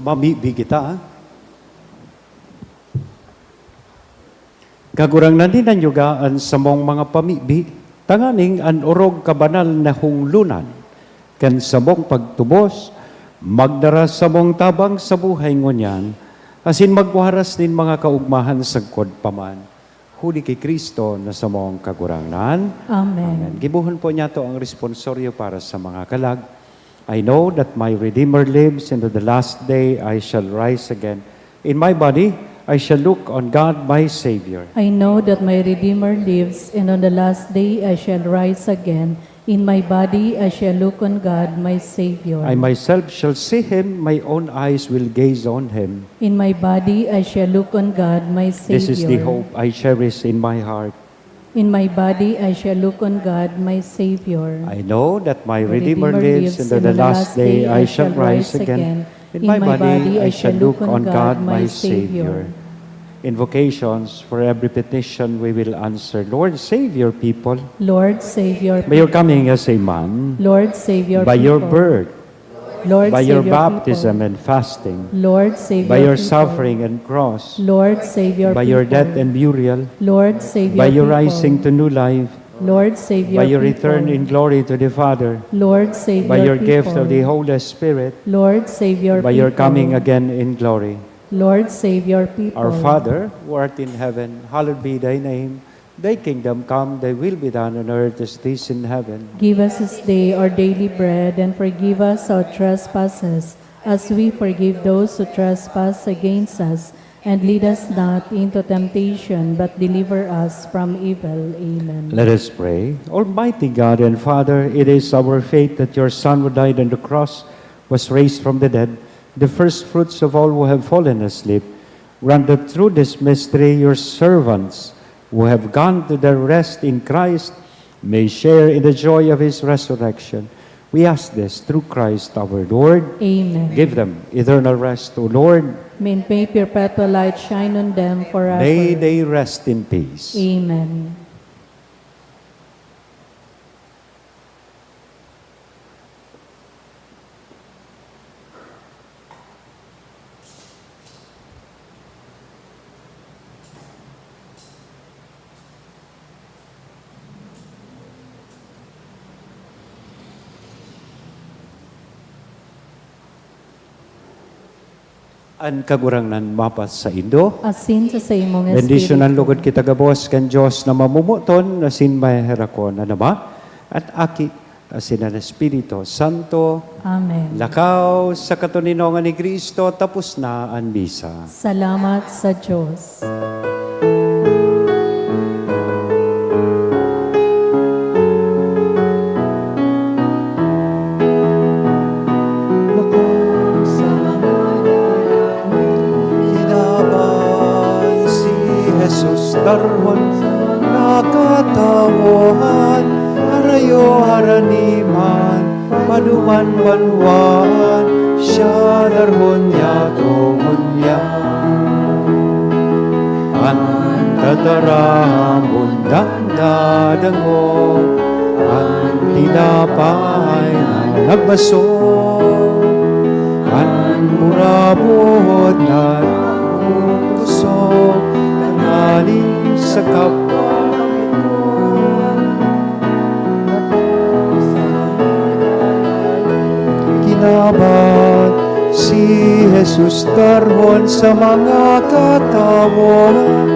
Mamibi kita. Kagurangnan, dinanyuga an samong mga pamibi, tanganing an orog kabanal na hunglonan kan samong pagtubos, magdara samong tabang sa buhay ngunyan, asin magwaras nin mga kaogmahan sagkod pa man. Huli ki Cristo na samong Kagurangnan. Amen. Amen. Gibohon po niyato ang responsorio para sa mga kalag. I know that my Redeemer lives, and on the last day I shall rise again. In my body, I shall look on God my Savior. I know that my Redeemer lives, and on the last day I shall rise again. In my body I shall look on God my Savior. I myself shall see him, my own eyes will gaze on him. In my body I shall look on God my Savior. This is the hope I cherish in my heart. In my body I shall look on God my Savior. I know that my Redeemer lives, and on the last day I shall rise again. In my body I shall look on God my Savior. Invocations for every petition we will answer. Lord, save your people. Lord, save your By your people. coming as a man. Lord, save your By your people. birth. Lord, By your save your baptism people. and fasting. Lord, save By your your people. suffering and cross. Lord, save your By your people. death and burial. Lord, save By your your people. rising to new life. Lord, save By your your return people. in glory to the Father. Lord, save By your your gift of people. the Holy Spirit. Lord, save your By your people. coming again in glory. Lord, save your people. Our Father, who art in heaven, hallowed be thy name. Thy kingdom come, thy will be done on earth as it is in heaven. Give us this day our daily bread, and forgive us our trespasses, as we forgive those who trespass against us. And lead us not into temptation, but deliver us from evil. Amen. Let us pray. Almighty God and Father, it is our faith that your Son who died on the cross was raised from the dead, the first fruits of all who have fallen asleep. Grant that through this mystery your servants who have gone to their rest in Christ may share in the joy of his resurrection. We ask this through Christ our Lord. Amen. Give them eternal rest, O Lord. May perpetual light shine on them forever. May they rest in peace. Amen. An Kagurangnan mapasaindo. Asin sa saimong Bendisyonan espiritu. lugod kita gabos kan Dios na mamomoton, asin maheherakon, an Ama, an Aki, asin an Espiritu Santo. Amen. Lakaw sa katoninongan ni Cristo, tapos na an misa. Salamat sa Dios. Kinaban si Jesus darhon na katawohan, harayo harani man, paduman banwaan, siya darhon niya to ngunyan. An tataramon nang nadangog, an tinapay na nagbasog, an burabod na nagkukosog, tanganing sa kapwa. Kinaban si Jesus darhon sa mga katawohan.